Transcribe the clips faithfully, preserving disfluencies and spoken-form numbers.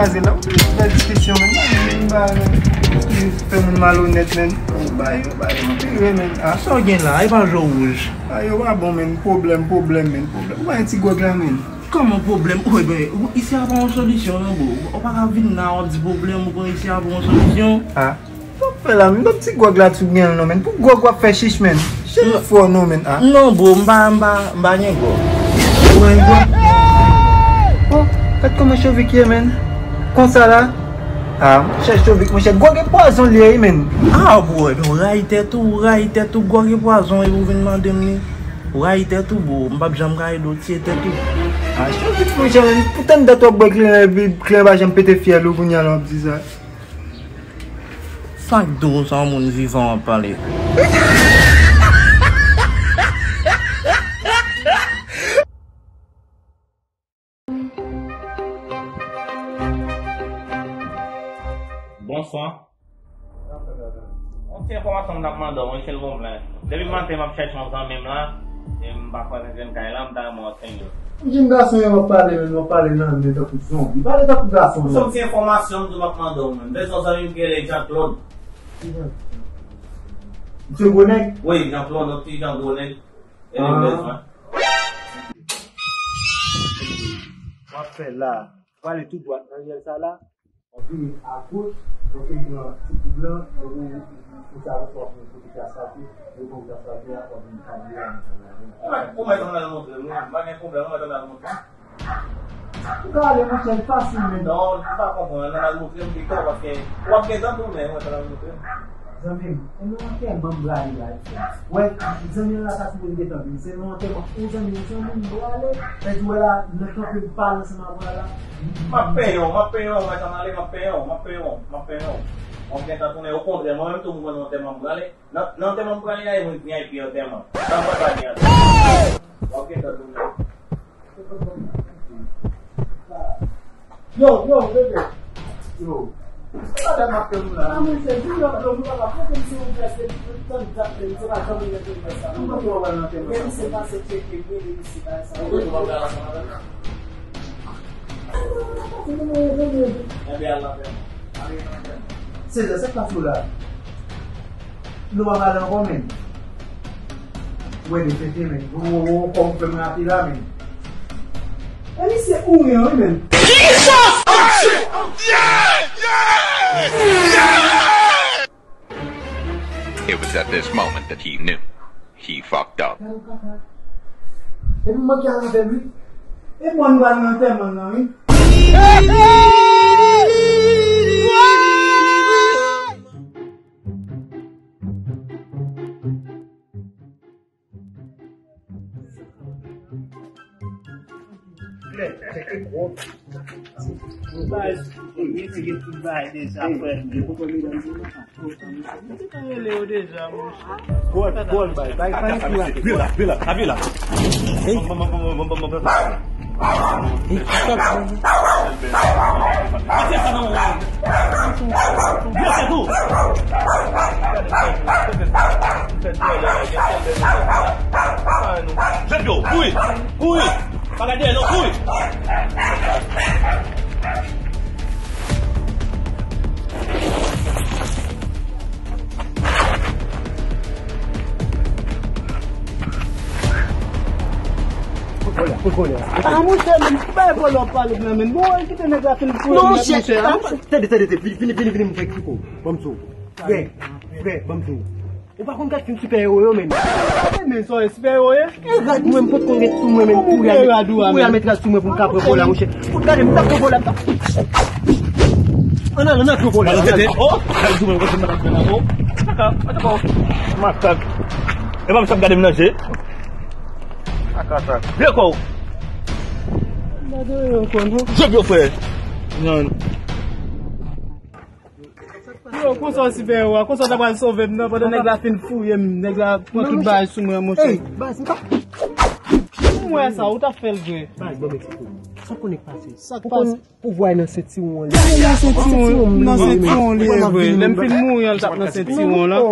Kraze la, ou vle fè diskisyon, men. Ba, men, fè moun malonèt, men. Ou bay, ou bay, ou bay, men. Ah, sa w gen la, e pa je w wouj. Ah, yo pa bon, men. Pwoblèm, pwoblèm, men. Pwoblèm. Ou bay ti gwòg la, men. Kòman pwoblèm? Wi, ben, isi a pa yon solisyon, non, bro. Ou pa ka vin la, w ap di pwoblèm, ou pran isi a pa yon solisyon. Ah. Sa w ap fè la, men? Ba ti gwòg la tou gen l non, men. Pou gwòg w ap fè chich, men. Chèche fò non, men, ah. Non, bro, m pa, m pa, m pa gen gwòg. Ou pa gen gwòg? Oh, gad kòman Chovik ye, men. Konsa la. Ah, monchè, Chovik, monchè, gwòg e pwazon li ye, men. Ah, bro, ebyen, ou rayi tèt ou, ou rayi tèt ou, gwòg e pwazon, epi ou vin mande m li. Ou rayi tèt ou, bro, m p ap janm ka ede w, tiye tèt ou. Ah, Chovik, monchè, men, pou tann dat w ap bwè kleren, epi kleren pa janm pete fyèl ou, kounye a la w ap di sa. Sa k di w se yon moun vivan w ap pale? Bonswa. Yon ti enfòmasyon m t ap mande w, monchè, l gonfle. Depi maten m ap chèche yon zanmi m la, e m pa kwè m jwenn kay la, m ta renmen w. Jim gason yo ap pale, men w ap pale nan men tankou zonbi. Pale tankou gason, non. Yon ti enfòmasyon m di w m ap mande w, men. M bezwen zanmi m ki rele Jean Claude. Misye gwo nèg? Wi, Jean Claude, yon ti jan gwo nèg. E li m bezwen. W ap fè la. W ale tou dwat nan ryèl sa la. W ap vini agoch, w ap vin pran ti koub lan, epi ou sa w ap vin kote klas la te, epi ou klas la te a, w ap vin kabye a nan kanal la. Ou mèt, ou mèt ann al montre m, wi. M pa gen pwoblèm, ou mèt ann al montre m. Ou ka ale, monchè, l fasil, men. Non, m pa konprann, ann al montre m pito, paske w ap gentan tounen, ou mèt ann al montre m. Zanmi m, e nan antèman m prale la, frè. Wè, zanmi an la ka tounen gentan vini. Se nan antèman ou zanmi an, se yon moun m prale. Sa di wè la, nan kanpe m pale ansanm avè w la. M ap penyen w, m ap penyen w, mèt ann ale, m ap penyen w, m ap penyen w, m ap penyen w. W ap gentan tounen, okontrè, mwen menm tou m konn antèman m prale. Nan, nan antèman m prale a, e mwen V I P antèman. Nan mwen pa gen antèman. W ap gentan tounen. Yo, yo, bebe. Yo. Se pa dat m ap tann ou la. Ah, monchè, di yo, yo, nou pa ka pote m sou yon pyès, se tout tan dat, men se pa janm mwen te fè sa. Mwen panse w ap al nan antèman. Men misye pase tcheke, men misye pa sa. Ou konnen w ap al ansanm avè l? Ebyen, al nan antèman. Se sa, sa k pase w la? Nou pa pale ankò, men. Wè, li fete, men. Ou, ou, ou, kòm ou fè m rate la, men. E misye ou ye, wi, men. Jesus! Oh, shit! Yeah! Yeah! Yeah! It was at this moment that he knew. He fucked up. Epi m manke al avè l, wi. E bon, nou pral nan antèman nan, wi. Baz, li te gen tout bagay deja, frè. Li te rele yo deja, monchè. Gòl, gòl, bay, bay, bay, bay. Vye la, vye la, a vye la. Ey. Ey, sa. Vye sa, non. Vye sa, tou. Jèn yo, kouri, kouri. Pa gade, non, kouri. Fout vòlè, fout vòlè. Ah, monchè, men, bay vòlè w pale blan, men. Bon, kite nèg la fin foure nèt, monchè. Tande, tande, tande, vini, vini, vini, m fè kiko. Ban m di w. Frè, frè, ban m di w. Ou pa konn gad fim sipè ewo yo, men. Men sa, sipè ewo ye? E rad, mwen, m pot konn gen sou mwen, men. Pou y al met rad sou mwen pou m ka pran vòlè, monchè. Fout gade, m t ap pran vòlè, m t ap. Ann al, ann al pran vòlè. Ann al. Oh, gade sou mwen, gade sou mwen, gade sou mwen. Kaka, gade kò. Makak. E pa m sa ap gade m nan je. Kaka sa. Vye kò. Gade yo konn. Je vye frè. Non. Yo, konsa w sipè yo a, konsa w ta pral sove m nan, pandan nèg la fin fouye m, nèg la pran tout bagay sou mwen, monchè. Ey, baz, m pa. M wè sa, ou t ap fè l vre. Baz, bon, men, sa w konnen k pase. Sa k pase? Pouvwa nan sentiwon li. Nan sentiwon, nan sentiwon li, e vre. Lè m fin mouri an, l t ap nan sentiwon lan.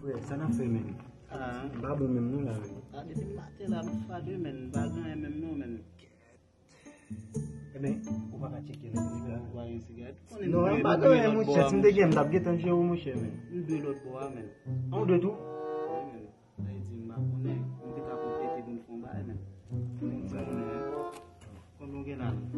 Frè, sa n ap fè menm? Ah. M pa bon menm non la menm. Ah, depi maten la, m fade menm, m pa gen anyen menm non menm. Ebyen, ou pa ka tcheke lè pou li la. Ou pa gen sigarèt? Ou konnen m dwe lòt bò a, monchè. Si m te gen, m t ap gentan jere w, monchè, menm. M dwe lòt bò a, menm. An, ou dwe tou? Wi, menm. Sa vle di, m pa konnen. M te ka konplete pou m fè yon bagay, menm. Menm sa, menm. Konbyen w gen la, menm?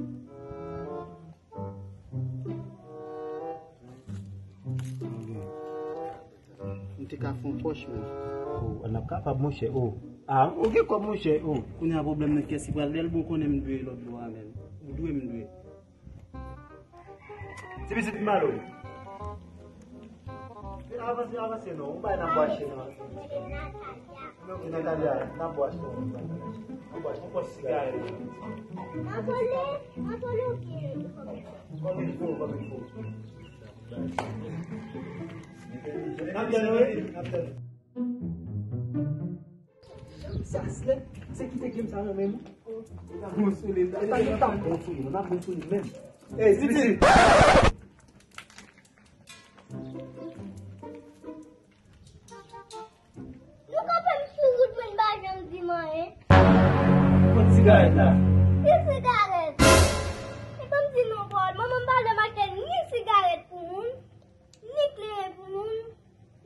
M te ka fè yon pòch, menm. Oh, n ap kapab, monchè. Oh. Ah, ou gen kòb, monchè. Oh. Kounye a pwoblèm nan kiyès ki pral dèyè l, bon, konnen m dwe lòt bò a, menm. Ou dwe, m dwe. Ti pitit ki malo. Avanse, avanse non. Ou bay nan bwache non. Ok, Natalia, nan bwache non. Nan bwache, nan bwache sigarèt. Anpole, anpole, ok. Kòm il fo, kòm il fo. N ap tann, wi, n ap tann. Sa, se, se kite game sa nan men nou. N ap bon sou li, n ap bon sou li, n ap bon sou li menm. Ey, Titi! Nou kanpe m sou wout mwen, n pa janm di m anyen. Kot sigarèt la? Ki sigarèt? E ban m di nou pawòl, manman m pa janm achte ni sigarèt pou moun, ni kleren pou moun,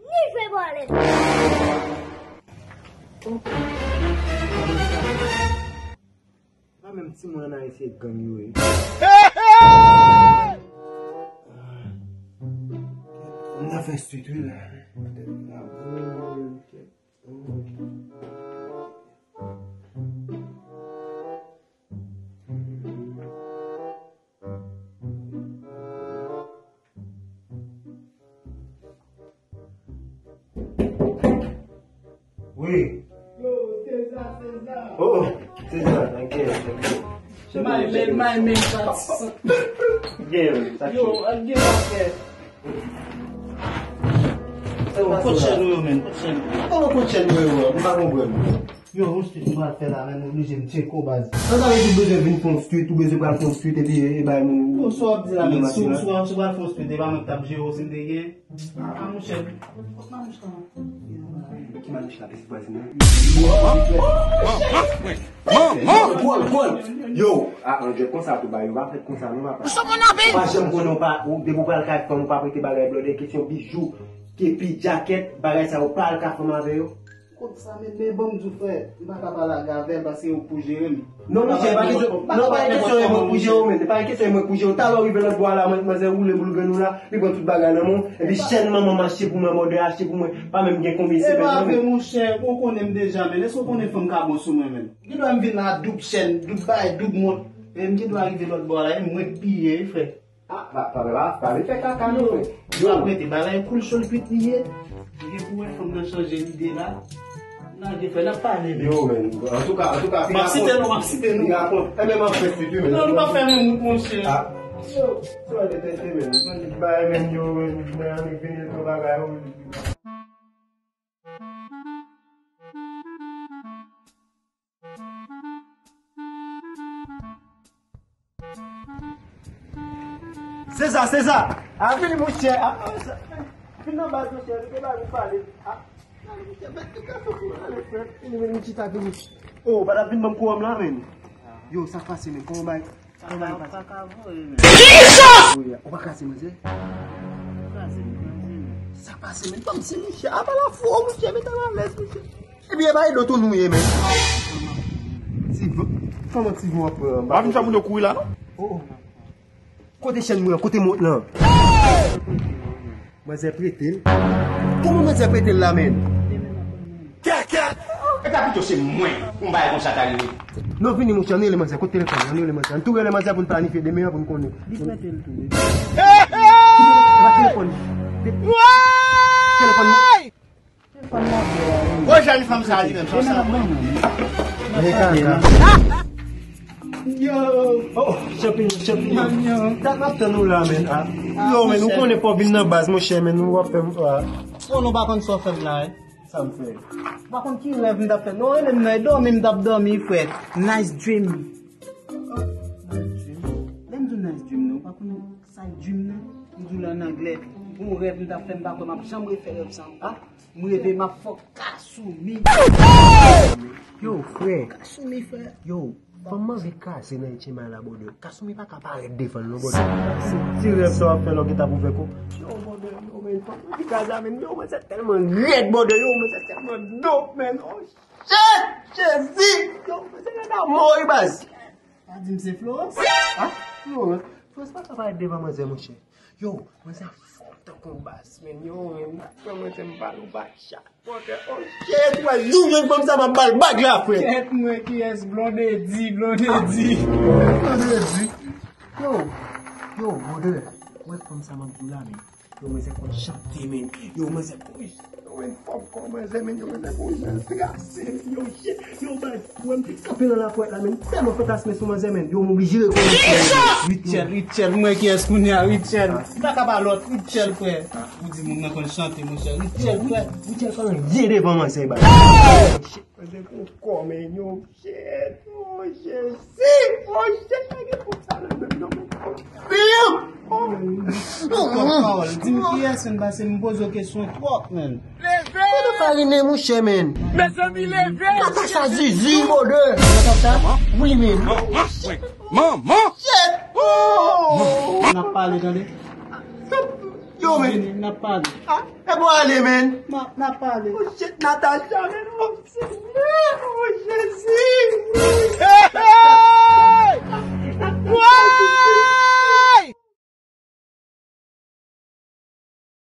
ni jwe bòlèt. Pa menm timoun an Ayiti, se gang yo ye. M nan fè street wi la. Wi. Yo, Seza, Seza. Oh, oh, Seza, ok, ok. My man, my man, that's... Gen, sa yo, gen afè. Yo, kot chèn ou yo, men? Kot chèn? Kote chèn ou yo, m pa konprann. Yo, yon street m pral fè la, men m oblije m tcheke w, baz. Sa sa vle di ou bezwen vin fè yon street, ou bezwen pral fè yon street, epi e bay moun. Yo, sa w ap di la, men, si w, si w pral fè yon street, e pa mwen k t ap jere w, si m te gen. Ah, monchè. Kot manouch lan? Ki manouch la, pitit vwazin nan? Pwòl, pwòl. Yo, a, an jwèt konsa tou ba, yo pa fèt konsa non, papa. Ou pa janm konnen, ou pa, ou, depi ou pral kay fanm, ou pa prete bagay blòdè, kesyon bijou, kepi, djakèt, bagay sa, ou pa al ka fanm avè yo. Kot sa, men, men ban m di w, frè, m pa ka pale ak Gavel paske ou k pou jere m. Non, monchè, pa kesyon, non, pa kesyon e mwen k pou jere w, men, pa kesyon e mwen k pou jere w. Talè w rive lòt bò a la, manzè woule boul grenn ou la, li pran tout bagay nan men w, epi chèn manman m achte pou mwen, bòdè achte pou mwen, pa menm gen konbyen semèn nan, men. E pa vre, monchè, ou konnen m deja, men, èske w konnen fanm ka bon sou mwen, men? Gen dwa m vin la doub chèn, doub bagay, doub mont, e m gen dwa rive lòt bò a la, e mwen k piye, wi, frè. Ah, pa, pa, pa, pa vin fè kaka non, frè. Yo, yo. Ap rete, bagay koul cho l kwit li ye. Ou gen pou wè fanm nan chanje lide la. Nan gen fè, n ap pale, men. Yo, men, antouka, antouka, m ap site nou, m ap site nou. Enben, m ap fè street wi, men. Non, nou pa fè menm wout, monchè. Ah. Yo, sa w te tète, men. Bagay menm yo, men, annik vini l pran bagay yo. Seza, Seza! A, vini, monchè! A, a, sa, vin nan baz, monchè, nou te ba nou pale. A, ale, monchè, mèt nou ka soti, ale, frè. Vini, vini, chita, vini. Oh, pa t ap vin ban m kouran m la, menn. Yo, sa k pase, menn? Kòman bay? Sa ka, sa ka voye, men. Ou pa kraze manzè? Kraze m, kraze m. Sa k pase, men? Ban m di, monchè, apa la fò, monchè, met al alèz, monchè. Ebyen, e pa e do tou nou ye, men. Ti v-, kòman ti vou ap pran? W ap vin fè moun yo kouri la, non? Oh, oh. Kote chèn mwen an? Kote mont lan? Manzè prete l. Kòman manzè prete l la, menn? Kèkèt! E ta pito se mwen pou m bay konsa ta rive. Non, vini, monchè, ann rele manzè. Kote telefòn? Ann rele manzè. Ann tou rele manzè pou n planifye demen an pou n konnen. Li prete l tou, wi. E pa telefòn. Telefòn. Telefòn mwen. Bon, jèn fanm sa li menm, sa sa. Yo! Oh, chanpinyon, chanpinyon. Yo! Sa k ap tann ou la, menn, a? Yo, menn, ou konnen fò w vin nan baz, monchè, menn, ou ap fè m, a. Bon, nou pa konn sa w fè m la, wi. Sa m fè? Ou pa konn ki rèv m t ap fè. Non, rele m nan, e dòmi m t ap dòmi, frè. Nice dream. Nice dream. Lè m di w nice dream, non, ou pa konn sa e dream nan? M di w l ann anglè. Bon rèv m t ap fè, m pa kwè m ap janm refè rèv sa ankò. M reve, m ap fè w kas. Kasumi. Yo, frè. Kasumi, frè. Yo, fanm anvi kase nan tchema la, brother. Kasumi pa ka parèt devan l non, brother. Se ti rèv sa w ap fè lè w gentan pou fè ko. Yo, brother, yo, men, fanm anvi kase la, men, yo, men, se tèlman rèd, brother, yo, men, se tèlman dope, men. Oh, shit, Jezi! Yo, men, se rèd a mò, wi, baz. Pa di m se Florence. Ah, Florence. Florence pa ka parèt devan manzè, monchè. Yo, manzè a fò tankou yon bas, men yo, men, pran manzè m ba l yon bachak. Monchè, oh, shit, ou wè, jou jwenn fanm sa, m ap ba l bag la, frè. Kèt mwen, kiyès? Blondedy, Blondedy. Blondedy. Yo, yo, brother, ou wè fanm sa, m ap di w la, men. Yo, manzè konn chante, men. Yo, manzè konn, yo, men, fòm kò manzè, men. Yo, manzè konn jan trase, men. Yo, shit, yo, baz. Ou wè m te kanpe nan lapòt la, men, m tèlman fantasme sou manzè, men, yo, m oblije rekòmanse. Rutshelle, Rutshelle, mwen kiyès kounye a, Rutshelle. M pa ka pa lòt, Rutshelle, frè. Ou di moun nan konn chante, monchè. Rutshelle, frè. Rutshelle pa anyen devan manzè, baz. Manzè gon kò, men, yo, shit, oh, Jezi, oh, shit, pa gen kòb sa nan menm non, men. Bim! Oh. Kòk pawòl, di m kiyès, men, pase m poze w kesyon twòp, men. Leve! Ou pa rine, monchè, men. Mezanmi, leve! Natasha Zizi, brother. Natasha? Wi, men. Manman! Shit! Oh! N ap pale, tande. Yo, men. Vini, n ap pale. Ah, e bon, ale, men. N ap, n ap pale. Oh, shit, Natasha, men. Oh, Senyè, oh, Jezi. Hey! Wow!